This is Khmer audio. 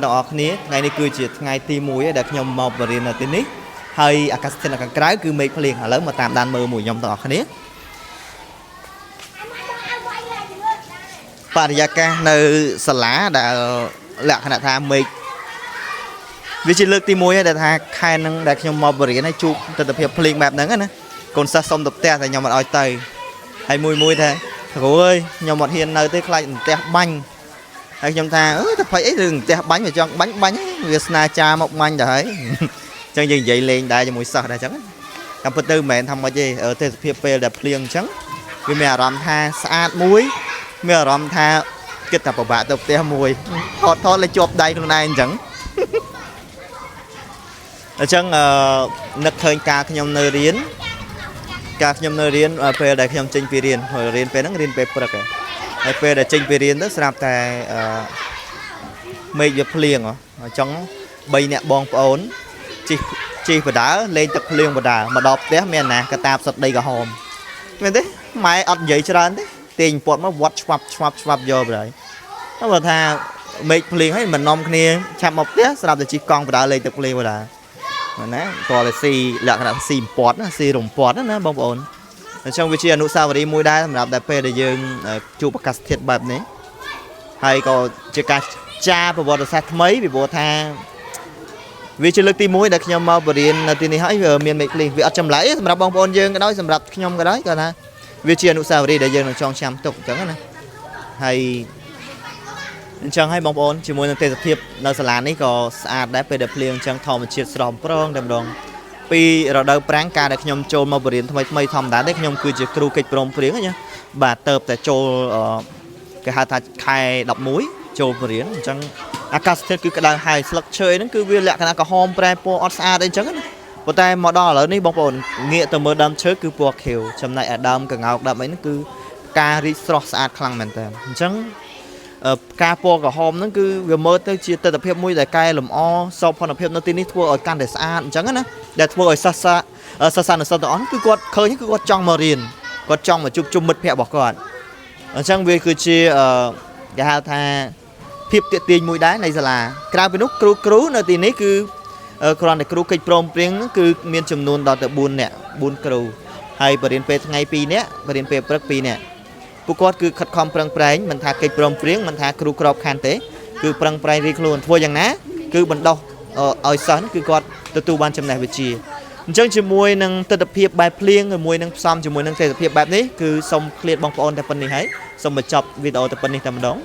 ទាំងអស់គ្នាថ្ងៃនេះគឺជាថ្ងៃទី1ហើយដែលខ្ញុំមកបរៀននៅទីនេះហើយអាកាសធាតុនៅខាងក្រៅគឺមេឃភ្លៀងឥឡូវមកតាមដានមើលមួយខ្ញុំទាំងអស់គ្នាបរិយាកាសនៅសាលាដែលលក្ខណៈថាមេឃវាជាលើកទី1ហើយដែលថាខែហ្នឹងដែលខ្ញុំមកបរៀនហើយជួបទស្សនភាពភ្លៀងបែបហ្នឹងណាកូនសិស្សសុំទៅផ្ទះតែខ្ញុំអត់ឲ្យទៅហើយមួយមួយថាគ្រូអើយខ្ញុំអត់ហ៊ាននៅទេខ្លាចផ្ទះបាញ់ ហើយខ្ញុំថាអឺតែភ័យអីរឿងផ្ទះបាញ់វាចង់បាញ់បាញ់ហើយវាស្នាចាមកបាញ់ទៅហើយអញ្ចឹងយើងនិយាយលេងដែរជាមួយសិស្សដែរអញ្ចឹងណាតាមពិតទៅមិនមែនថាម៉េចទេអឺទេសភាពពេលដែលភ្លៀងអញ្ចឹងវាមានអារម្មណ៍ថាស្អាតមួយមានអារម្មណ៍ថាគិតថាពិបាកទៅផ្ទះមួយថតថតលេជាប់ដៃខ្លួនឯងអញ្ចឹងអញ្ចឹងអឺនឹកឃើញការខ្ញុំនៅរៀនការខ្ញុំនៅរៀនអឺពេលដែលខ្ញុំចេញពីរៀនព្រោះរៀនពេលហ្នឹងរៀនពេលព្រឹកឯងហើយពេលដែលចេញពីរៀនទៅស្រាប់តែអឺ មេឃវាភ្លៀងហ៎អញ្ចឹង3នាក់បងប្អូនជិះជិះបដើលេងទឹកភ្លៀងបដើមកដល់ផ្ទះមានណាកតាបសុតដីក្រហមមែនទេម៉ែអត់និយាយច្រើនទេទាញពាត់មកវត្តឆ្វាប់ឆ្វាប់ឆ្វាប់យកបណ្ដោយតែបើថាមេឃភ្លៀងហើយមិននាំគ្នាឆាប់មកផ្ទះស្រាប់តែជិះកង់បដើលេងទឹកភ្លៀងបដើមែនណាតើតែស៊ីលក្ខណៈស៊ីអំពាត់ណាស៊ីរំពាត់ណាបងប្អូនអញ្ចឹងវាជាអនុស្សាវរីយ៍មួយដែរសម្រាប់តែពេលដែលយើងជួបអាកាសធាតុបែបនេះ ហើយក៏ជាការចារប្រវត្តិសាស្ត្រថ្មីពីព្រោះថាវាជាលើកទី1ដែលខ្ញុំមកបរៀននៅទីនេះហើយវាមានមេឃភ្លៀងវាអត់ចម្លែកទេសម្រាប់បងប្អូនយើងក៏ដោយសម្រាប់ខ្ញុំក៏ដោយគាត់ថាវាជាអនុស្សាវរីយ៍ដែលយើងនឹងចងចាំទុកអញ្ចឹងណាហើយអញ្ចឹងហើយបងប្អូនជាមួយនឹងទេសភាពនៅសាលានេះក៏ស្អាតដែរពេលដែលភ្លៀងអញ្ចឹងធម្មជាតិស្រស់ប្រងតែម្ដងពីរដូវប្រាំងការដែលខ្ញុំចូលមកបរៀនថ្មីថ្មីធម្មតាទេខ្ញុំគឺជាគ្រូកិច្ចព្រមព្រៀងណាបាទទៅតែចូលអឺ គេហៅថាខែ11ចូលបរៀនអញ្ចឹងអាកាសធាតុគឺក្តៅហើយស្លឹកឈើហ្នឹងគឺវាលក្ខណៈក្រហមប្រែពណ៌អត់ស្អាតអីអញ្ចឹងណាប៉ុន្តែមកដល់ឥឡូវនេះបងប្អូនងាកទៅមើលដើមឈើគឺពណ៌ខៀវចំណែកឯដើមកង្កោកដើមអីហ្នឹងគឺផ្ការីកស្រស់ស្អាតខ្លាំងមែនតើអញ្ចឹងអឺផ្កាពណ៌ក្រហមហ្នឹងគឺវាមើលទៅជាទិដ្ឋភាពមួយដែលកែលម្អសោភ័ណភាពនៅទីនេះធ្វើឲ្យកាន់តែស្អាតអញ្ចឹងណាដែលធ្វើឲ្យសិស្សសិស្សានុសិស្សទាំងអស់ហ្នឹងគឺគាត់ឃើញគឺគាត់ចង់មករៀនគាត់ចង់មកជួបជុំមិត្តភ័ក្តិរបស់គាត់ អញ្ចឹងវាគឺជាអឺគេហៅថាភាពទាក់ទាញមួយដែរនៃសាលាក្រៅពីនោះគ្រូគ្រូនៅទីនេះគឺអឺគ្រាន់តែគ្រូកិច្ចព្រមព្រៀងហ្នឹងគឺមានចំនួនដល់ទៅ4នាក់4គ្រូហើយបរិញ្ញាពេលថ្ងៃ2នាក់បរិញ្ញាពេលព្រឹក2នាក់ពួកគាត់គឺខិតខំប្រឹងប្រែងមិនថាកិច្ចព្រមព្រៀងមិនថាគ្រូក្របខ័ណ្ឌទេគឺប្រឹងប្រែងរៀងខ្លួនធ្វើយ៉ាងណាគឺបណ្ដោះឲ្យសិស្សគឺគាត់ទទួលបានចំណេះវិជ្ជាអញ្ចឹងជាមួយនឹងទស្សនភាពបែបភ្លៀងជាមួយនឹងផ្សំជាមួយនឹងទេសភាពបែបនេះគឺសូមឃ្លាតបងប្អូនតែប៉ុណ្្នេះហើយសូមបញ្ចប់វីដេអូតែប៉ុណ្្នេះតែម្ដង